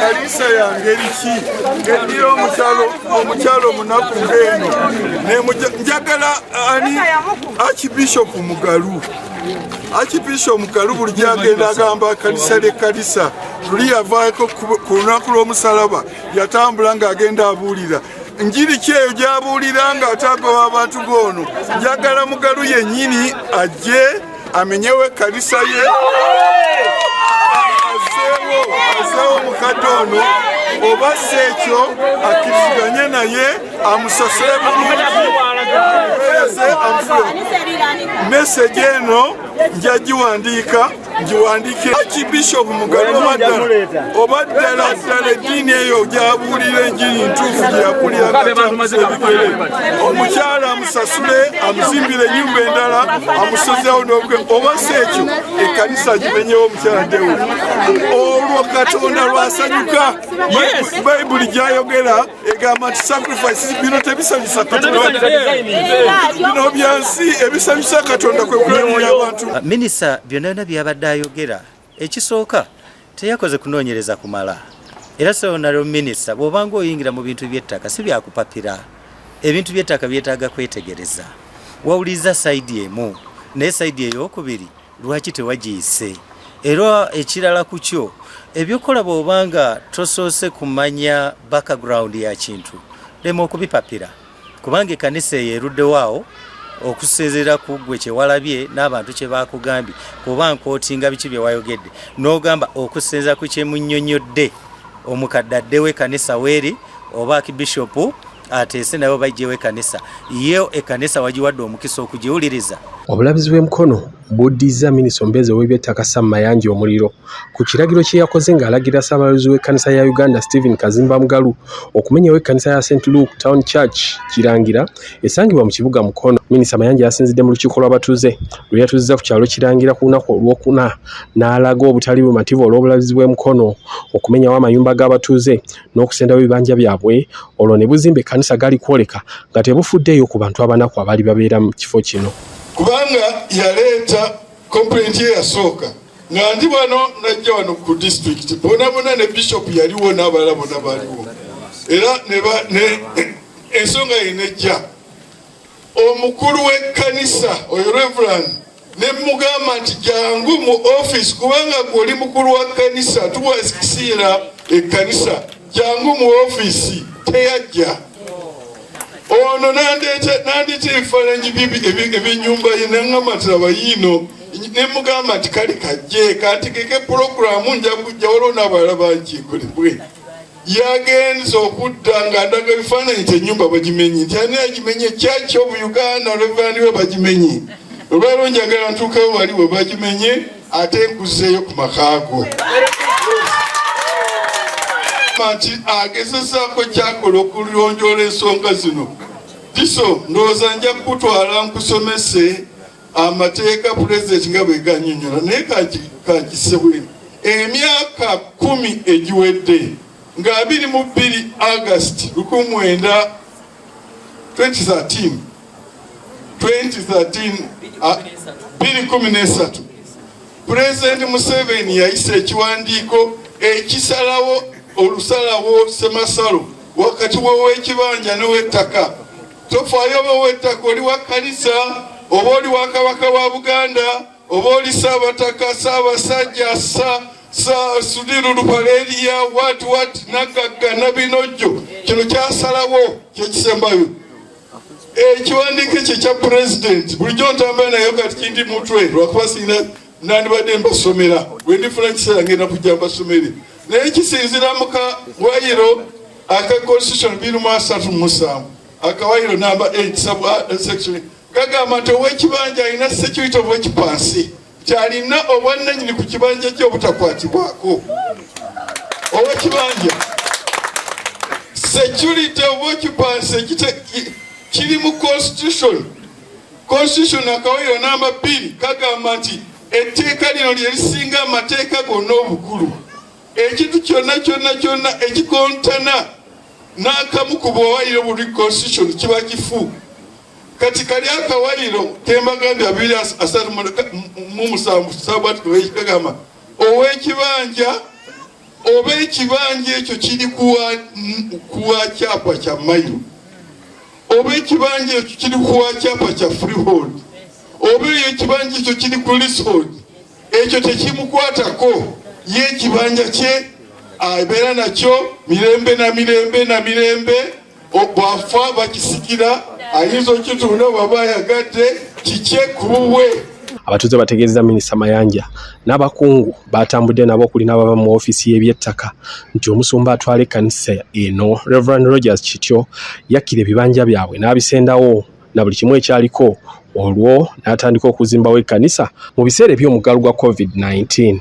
Kanisa yange ki ng'eddira omukyalo omunaku ng'eno? Njagala ani Archbishop Mugalu, Archbishop Mugalu bulijjo agenda agamba kanisa ly'ekkanisa. Luli yavaako ku lunaku lw'omusalaba, yatambula ng'agenda abuulira njiri ki eyo gy'abuulira ng'ate agoba abantu g'ono. Njagala Mugalu yennyini ajje amenyewo ekkanisa ye, azeewo omukadde ono, oba si ekyo akkiriziganye naye amusasule bulungi, amuweereze, amufule. Message eno nja giwandiika, ngiwandiike Archbishop Mugalu. Oba ddala ddala eddiini eyo gyabuulira enjiri ntuufu gye yabuulira ng'atambuza ebigere, omukyala amusasule, amuzimbire ennyumba endala, amusozeewo n'obuge, oba si ekyo ekkanisa agimenyewo, omukyala ddewo. Olwo Katonda lwasanyuka. Bayibuli gyayogera egamba nti sacrifice bino tebisanyusa Katonda, bino byansi. Ebisanyusa Katonda kwe kulabirira abantu. Minisita byonna byonna byabadde ayogera, ekisooka teyakoze kunoonyereza kumala. Era honourable minisita, bw'obanga oyingira mu bintu by'ettaka, si byakupapira. Ebintu by'ettaka byetaaga kwetegereza. Wawuliriza side emu, naye side eyokubiri lwaki tewagiyise? Era ekirala ku kyo ebyokukola, bw'obanga tosoose kumanya background ya kintu, lema okubipapira, kubanga ekkanisa eyo eruddewo awo okusinziira ku ggwe kyewalabye n'abantu kye bakugambye, kuba nkootinga biki bye wayogedde n'ogamba okusinziira ku kyemunnyonnyodde, omukadde addewo ekkanisa weeri, oba akibishopu ateese naye bajjewo ekkanisa ye. Ekkanisa wagiwadde omukisa okugiwuliriza? Obulabizi bw'e Mukono buddizza minisita omubeezi ow'ebyettaka Sam Mayanja omuliro ku kiragiro kye yakoze ng'alagira Ssaabalabirizi w'ekkanisa ya Uganda Stephen Kazimba Mugalu okumenyawo ekkanisa ya St Luke Town Church Kirangira esangibwa mu kibuga Mukono. Minisita Mayanja yasinzidde mu lukiiko lw'abatuuze lwe yatuuzizza ku kyalo Kirangira ku lunaku Olwokuna n'alaga obutali bumativu olw'obulabizi bw'e Mukono okumenyawo amayumba g'abatuuze n'okusendawo ebibanja byabwe, olwo ne buzimba ekkanisa gali kwoleka nga tebufuddeeyo ku bantu abanaku abaali babeera mu kifo kino. Kubanga yaleeta complaint ye yasooka nga ndi wano, najja wano ku district bona bona, ne bishop yaliwo n'abalala bonna baliwo, era ensonga yenejja omukulu w'ekkanisa oyo reverend ne mugamba nti jangu mu office, kubanga gwe oli mukulu wa kkanisa, tuwa ekiseera ekkanisa, jangu mu ofiisi. Teyajja. Ono nandeeta ebifaananyi ebyenyumba ye, naŋŋamba nti laba yiino. Ne mugamba nti kale kajje kantegeke pulogulaamu, nja kujja, waliwo n'abalala bankikolebwe. Yagenza okudda nga ndaga ebifaananyi nti ennyumba bagimenye, nti ani agimenye? Church of Uganda, reverend we bagimenye. Olwalwo njagala ntuukewo wali we bagimenye, ate nkuzeeyo ku makaago nti agezezaako kyakola okulonjoola ensonga zino. Diso ndowooza nja kukutwala nkusomese amateeka pulezidenti nga bwe ganyonyola, naye kankise bwino. Emyaka 10 egiwedde, nga 22 August 19 2013 2013, 2013, Pulezidenti Museveni yayisa ekiwandiiko ekisalawo olusalawo semasalo wakati w'owekibanja n'owettaka. Tofaayo oba ow'ettaka oli wa kkanisa, oba oli wa Kabaka wa Buganda, oba oli Saabataka, Saabasajja, sa Sudiru Lupaleria, what what, nagagga nabinojjo. Kino kyasalawo kyekisembayo. Ekiwandiiko ekyo ekya pulezidenti bulijjo ntambula nayo, kati kindi mutwe lwakuba sirina, nandibadde mbasomera. Bwe ndifuna ekiseera ngenda kujja mbasomere, naye kisinzira mu kawayiro aka constitution 237, akawayiro namba 8 sub section, kagamba nti owekibanja alina security of occupancy, kyalina obwannanyini ku kibanja kye obutakwatibwako. Owekibanja, security of occupancy kiri mu constitution. Constitution akawayiro namba 2 kagamba nti etteeka lino lye lisinga amateeka gonna obukulu. Ekintu kyonna kyonna kyonna ekikontana n'akamu ku buwayiro buli constitution kiba kifu. Kati kali akawayiro kembagambye 237 kagamba owekibanja. Oba ekibanja ekyo kiri kuwa kyapa kya mayiro, oba ekibanja ekyo kiri kuwa kyapa kya freehold, oba ekibanja ekyo kiri ku leasehold, ekyo tekimukwatako. Ye ekibanja kye abeera nakyo mirembe na mirembe na mirembe. Bwafa bakisikira, ayinza okitunda bwaba ayagadde, kikye ku bubwe. Abatuuze bategeezezza Minisita Mayanja n'abakungu batambudde nabo okuli n'abava mu ofiisi y'ebyettaka nti omusumba atwala ekkanisa eno Reverend Rogers Kityo yakkira ebibanja byabwe n'abisendawo na buli kimu ekyaliko, olwo n'atandika okuzimbawo ekkanisa mu biseera eby'omuggalo gwa COVID-19.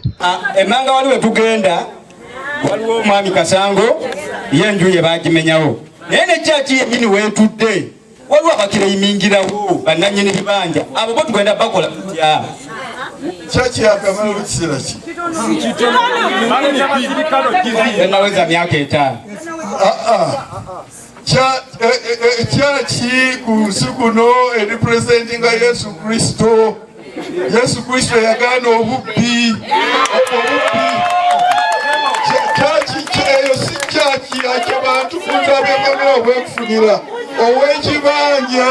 Emmanga wali we tugenda waliwo omwami Kasango, ye enju ye bagimenyawo, naye ne church yennyini weetudde waliwo abakireyimingirawo bannannyini bibanja. Abo bo tugenda bakola tutya? Church yakamala ekiseera ki? Enaweza myaka 5. Church ku nsi kuno erepresentinga Yesu Kristo. Yesu Kristo yagaana obubbi, obubbi. Church eyo si church yakyo bantu kutabyekonera obwekufunira. Ow'ekibanja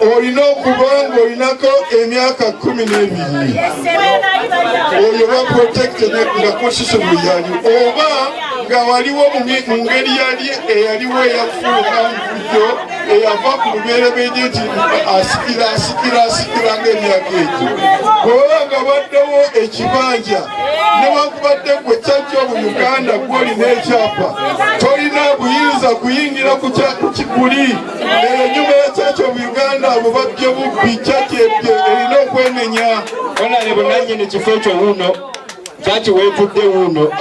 olina okuba ng'olinako emyaka 12, oyo ba protected nga constitution bwe yali, oba nga waliwo mu ngeri yali eyaliwo eyafuluka bulijjo eyava ku lubereberye nti asikira asikira asikira ng'emyaka egyo. Bwe baba nga baddewo ekibanja, newankubadde gwe Church of Uganda gwolina ekyapa, tolina buyinza kuyingira ku kiguli eyo nyuma ya Church of Uganda. Abo babbye bubbi, church erina okwemenya. Honorable, nannyini kifo ekyo wuuno, church weetudde wuuno.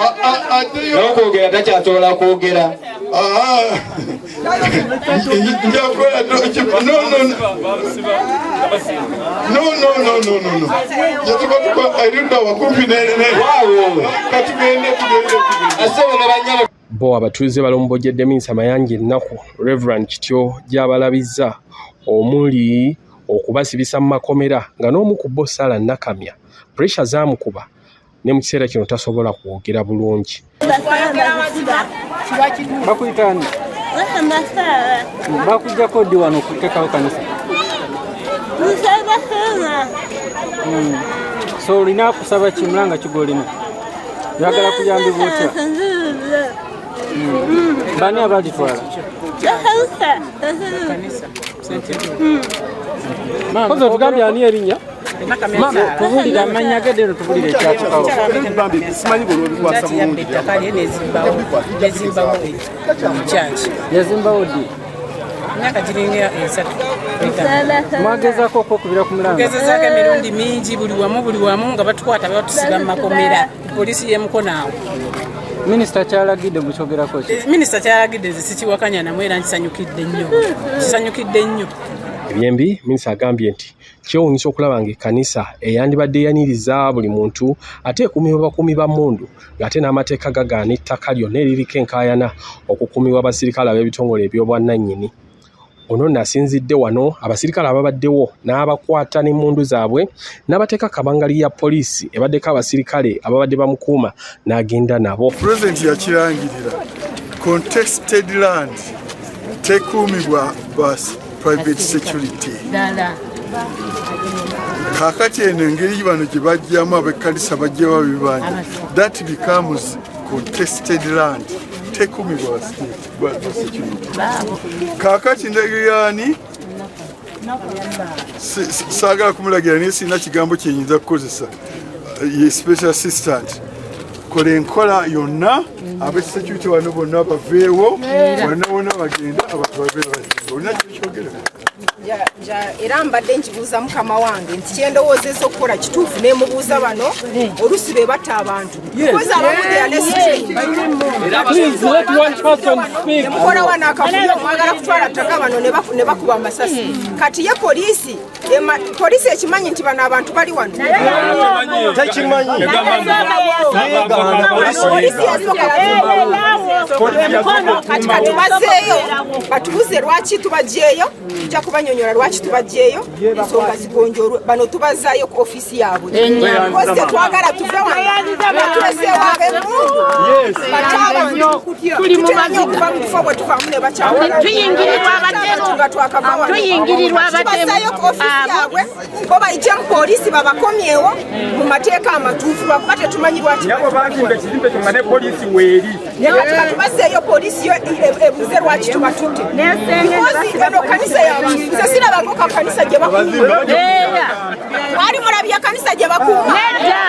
N'okwogera takyasobola kwogera. Njakola no no no no no no no no yatuba tuko erudda wakumpi ne katugende tugende tugende. Asebo ne banyabo. Bo abatuuze balombojjedde Minisita Mayanja ennaku Reverend Kityo gy'abalabizza, omuli okubasibisa mu makomera, nga n'omu ku bo Sarah Nakamya pressure zaamukuba ne mu kiseera kino tasobola kwogera bulungi. Bakuyita ani? Bakuggyako ddi wano okuteekawo kanisa? So olina kusaba ki? Mulanga ki gw'olina? Oyagala kuyambibwa otya? Bani abalitwala? Kozi otugambye ani erinnya? Tubulire amannya ge deno, tubulire ekyakikawo. Ettaka lye nezimbawo church. Yazimbawo ddi? Emyaka giringa 3. Mwagezaako okwokubira ku mulanga? Tugezezaako emirundi mingi, buli wamu buli wamu nga batukwata, batusiba mu makomera, poliisi y'emukono awo. Minisita kyalagidde mukyogerako ki? Minisita kyalagidde nze sikiwakanya namu, era nkisanyukidde nnyo, kisanyukidde nnyo. Ebyembi minisita agambye nti kyewuunyisa okulaba ng'ekkanisa eyandibadde eyaniriza buli muntu ate ekuumibwa bakuumi ba mmundu, ng'ate n'amateeka gagaana ettaka lyonna eririko enkaayana okukuumibwa abasirikale ab'ebitongole eby'obwannannyini. Ono nno asinzidde wano abasirikale ababaddewo n'abakwata n'emmundu zaabwe n'abateeka kabangali ya poliisi ebaddeko abasirikale ababadde bamukuuma n'agenda nabo. Pulezidenti yakirangirira, contested land tekuumibwa ba private security. Kaakati eno engeri bano gye bajjamu ab'ekkanisa bajja babibanja, that becomes contested land, tekuumibwa ba security. Kaakati ndagirani saagala kumulagira, naye sirina kigambo kyenyinza kukozesa. Ye special assistant, kola enkola yonna, abesecurity wano bonna baveewo, bonna bonna bagenda, abantu baveewo bagenda. Olina kyokyogera? Era mbadde nkibuuza mukama wange nti kyendowoozeza okukola kituufu, nemubuuza bano oluusi be batta abantu because abamu they are less trained. Please let one person speak. Nemukola wano akavuyo, mwagala kutwala ttaka, bano ne bakuba amasasi. Kati ye poliisi poliisi ekimanyi nti bano abantu bali wano? Tekimanyi. Poliisi yasooka. Kati katubazeeyo batubuze lwaki tubajjeeyo, tujja kubanyonyola lwaki tubajjeeyo, ensonga zigonjolwe. Bano tubazaayo ku ofiisi yaabwe because tetwagala tuve wano nga tuleseewo ab'emmundu. nnyo tuli mu maziga mu bwe tuvaamu ne bakyakala Tuyingirirwa abatemu. nga twakava wano. Tuyingirirwa abatemu. Tubassayo ku ofiisi yaabwe bo bayite mu poliisi babakomyewo mu mateeka amatuufu lwakuba tetumanyi lwaki Nyabo bazimba ekizimbe kyonna ne poliisi weeri. Kati katubazzeeyo poliisi yo ebuuze lwaki tubatutte because eno kanisa y'abantu nze sirabangako ka kanisa gye bakuuma mwali mulabye kanisa gye bakuuma Nedda.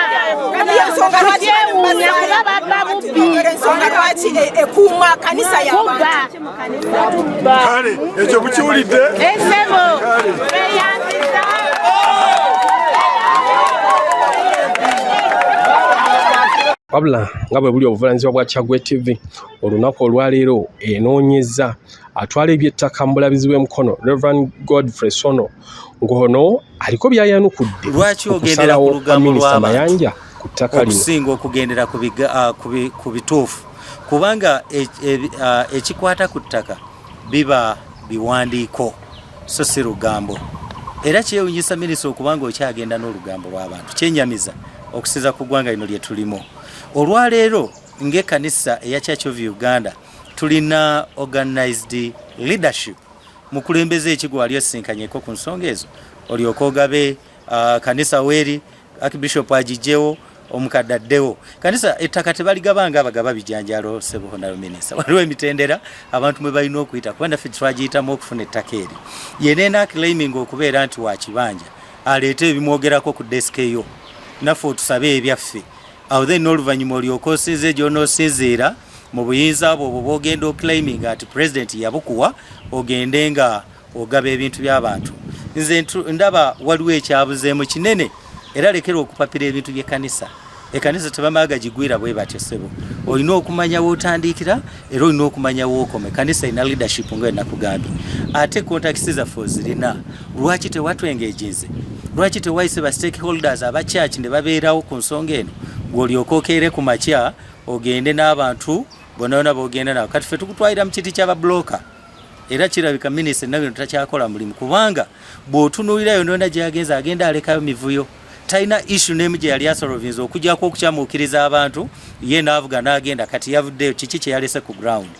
Kati ensonga lwaki Tukyewuunya kuba babba bubbi. ensonga lwaki ekuuma kanisa y'abantu Kubba. Kale ekyo mukiwulidde. Esebo tweyanziza. Wabula nga bwe buli obuvunaanyizibwa bwa Kyaggwe TV, olunaku olwaleero enoonyezza atwala ebyettaka mu bulabizi bw'e Mukono, Reverend Godfrey Sono, ng'ono aliko by'ayanukudde Lwaki ku ogendera ku kusalawo kwa lugambo Minisita lw'abantu Mayanja ku ttaka lino? okusinga okugendera ku bituufu? Kubanga ekikwata ku ttaka biba biwandiiko so si lugambo. Era kyewunyisa minisita okubanga okyagenda n'olugambo lw'abantu. Kyenyamiza okusinza ku ggwanga lino lye tulimu olwaleero. Ng'ekkanisa eya Church of Uganda tulina organized leadership. Mukulembeze ekigo wali osisinkanyeko ku nsonga ezo, olyoke ogabe kanisa weeri archbishop agijjewo, omukadde addewo kanisa. Ettaka tebaligaba nga abagaba bijanjalo, sebo honorable minister. Waliwo emitendera abantu mwe balina okuyita, kuba naffe twagiyitamu okufuna ettaka eryo. Yeneena claiming okubeera nti wakibanja, aleete ebimwogerako ku desk eyo, naffe otusabe ebyaffe. Awo then n'oluvannyuma olyoke osinze gy'onoosinziira mu buyinza bwo obwo bwogenda oclaiming ati president yabukuwa, ogende nga ogaba ebintu by'abantu. Nze ndaba waliwo ekyabuzeemu kinene. Era lekera okupapira ebintu by'ekkanisa. Ekkanisa tebamala gagigwira bwe batyo, ssebo. Olina okumanya wootandikira era olina okumanya wookoma. Ekkanisa erina leadership nga enakugambye, ate contacts zaffe ozirina. Lwaki tewatwengaginze? Lwaki tewayise ba stakeholders aba church ne babeerawo ku nsonga eno, gw'olyoka okeere ku makya ogende n'abantu bonna bonna b'ogenda nabo? Kati ffe tukutwalira mu kiti ky'ababulooka. Era kirabika minisita ennaku eno takyakola mulimu, kubanga bw'otunuulira yonna yonna gy'agenze, agenda alekayo mivuyo. Talina issue n'emu gye yali asolvinze okujjako okukyamuukiriza abantu, ye n'avuga n'agenda. Kati yavuddeyo, kiki kye yalese ku ground?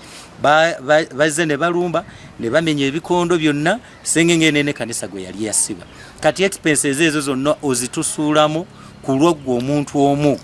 Bazze ne balumba ne bamenya ebikondo byonna, sengenge nene kanisa gwe yali yasiba. Kati expenses ezo zonna ozitusuulamu ku lwoggwe omuntu omu.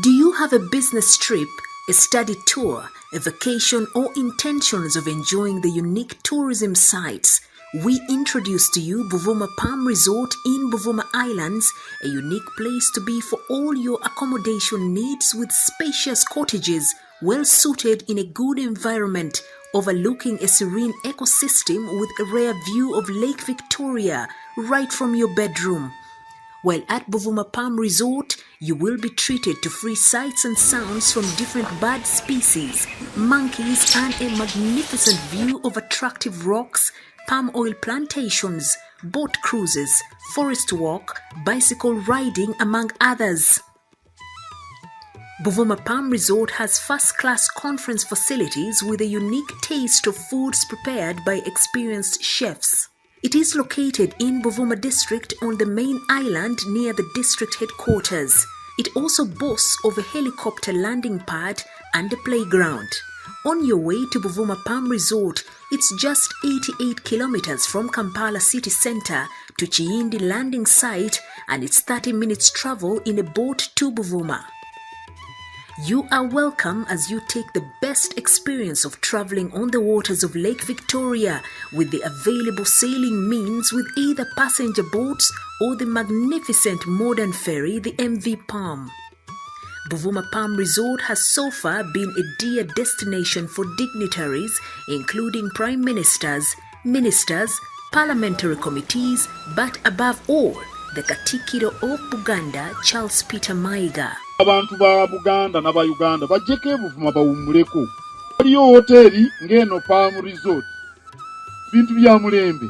Do you have a business trip, a study tour, a vacation, or intentions of enjoying the unique tourism sites? We introduce to you Buvuma Palm Resort in Buvuma Islands, a unique place to be for all your accommodation needs with spacious cottages well suited in a good environment overlooking a serene ecosystem with a rare view of Lake Victoria right from your bedroom. While at Buvuma Palm Resort, you will be treated to free sights and sounds from different bird species, monkeys, and a magnificent view of attractive rocks, palm oil plantations, boat cruises, forest walk, bicycle riding, among others. Buvuma Palm Resort has first class conference facilities with a unique taste of foods prepared by experienced chefs. It is located in Buvuma district on the main island near the district headquarters. It also boasts of a helicopter landing pad and a playground. On your way to Buvuma Palm Resort, it's just 88 kilometers from Kampala city center to Kiyindi landing site, and it's 30 minutes travel in a boat to Buvuma. You are welcome as you take the best experience of traveling on the waters of Lake Victoria with the available sailing means with either passenger boats or the magnificent modern ferry, the MV Palm. Buvuma Palm Resort has so far been a dear destination for dignitaries, including prime ministers, ministers, parliamentary committees, but above all, the Katikiro of Buganda, Charles Peter Mayiga. Abantu ba Buganda n'Abayuganda bajjeko ebuvuma bawummuleko. Waliyo woteeri ng'eno Palm Resort, bintu bya mulembe.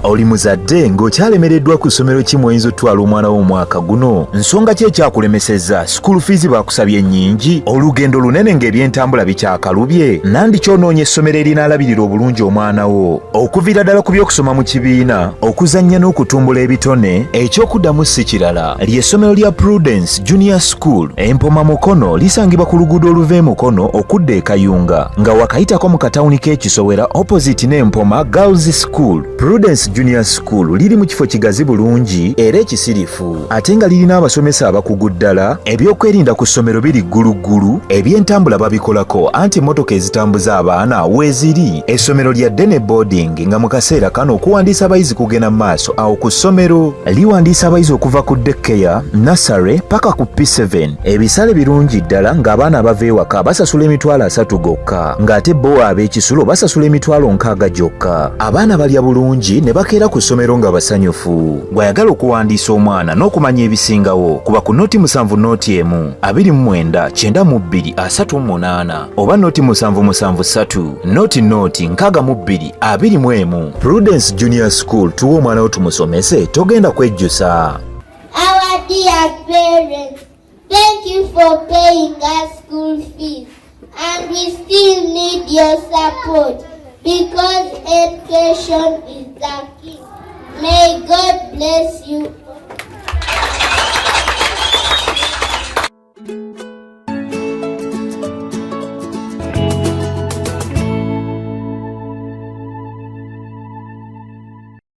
Oli muzadde ng'okyalemereddwa ku ssomero ki mw'oyinza otwala omwana wo omwaka guno? Nsonga ki ekyakulemesezza? School fees bakusabye nnyingi, olugendo lunene ng'ebyentambula bikyakalubye. Nandi ky'onoonya essomero erinaalabirira obulungi omwana wo okuviira ddala ku by'okusoma mu kibiina, okuzannya n'okutumbula ebitone. Eky'okuddamu si kirala, ly'essomero lya Prudence Junior School e Mpoma Mukono, lisangibwa ku luguudo oluva e Mukono okudda e Kayunga nga wakayitako mu katawuni k'e Kisowera opposite ne Mpoma Girls School. Prudence Junior School liri mu kifo kigazi bulungi era ekisirifu ate nga lirina abasomesa abakugu ddala. Ebyokwerinda ku ssomero biri gguluggulu, ebyentambula babikolako anti emmotoka ezitambuza abaana weeziri. Essomero lya Dene Boarding nga mu kaseera kano okuwandiisa abayizi kugenda mu maaso awo ku ssomero. Liwandiisa abayizi okuva ku daycare, nursery paka ku P7. Ebisale birungi ddala ng'abaana abava ewaka basasula 300,000 gokka ng'ate bo ab'ekisulo basasula 60,000 gyokka. Abaana balya bulungi ne bakeera ku ssomero nga basanyufu. Bw'ayagala okuwandiisa omwana n'okumanya ebisingawo kuba ku 0 7 0 1 29 92 38 oba 0 7 7 3 0 0 62 21. Prudence Junior School, tuwe omwana wo tumusomese, togenda kwejjusa. Our dear parents, thank you for paying us school fees. And we still need your support because education is the key. May God bless you.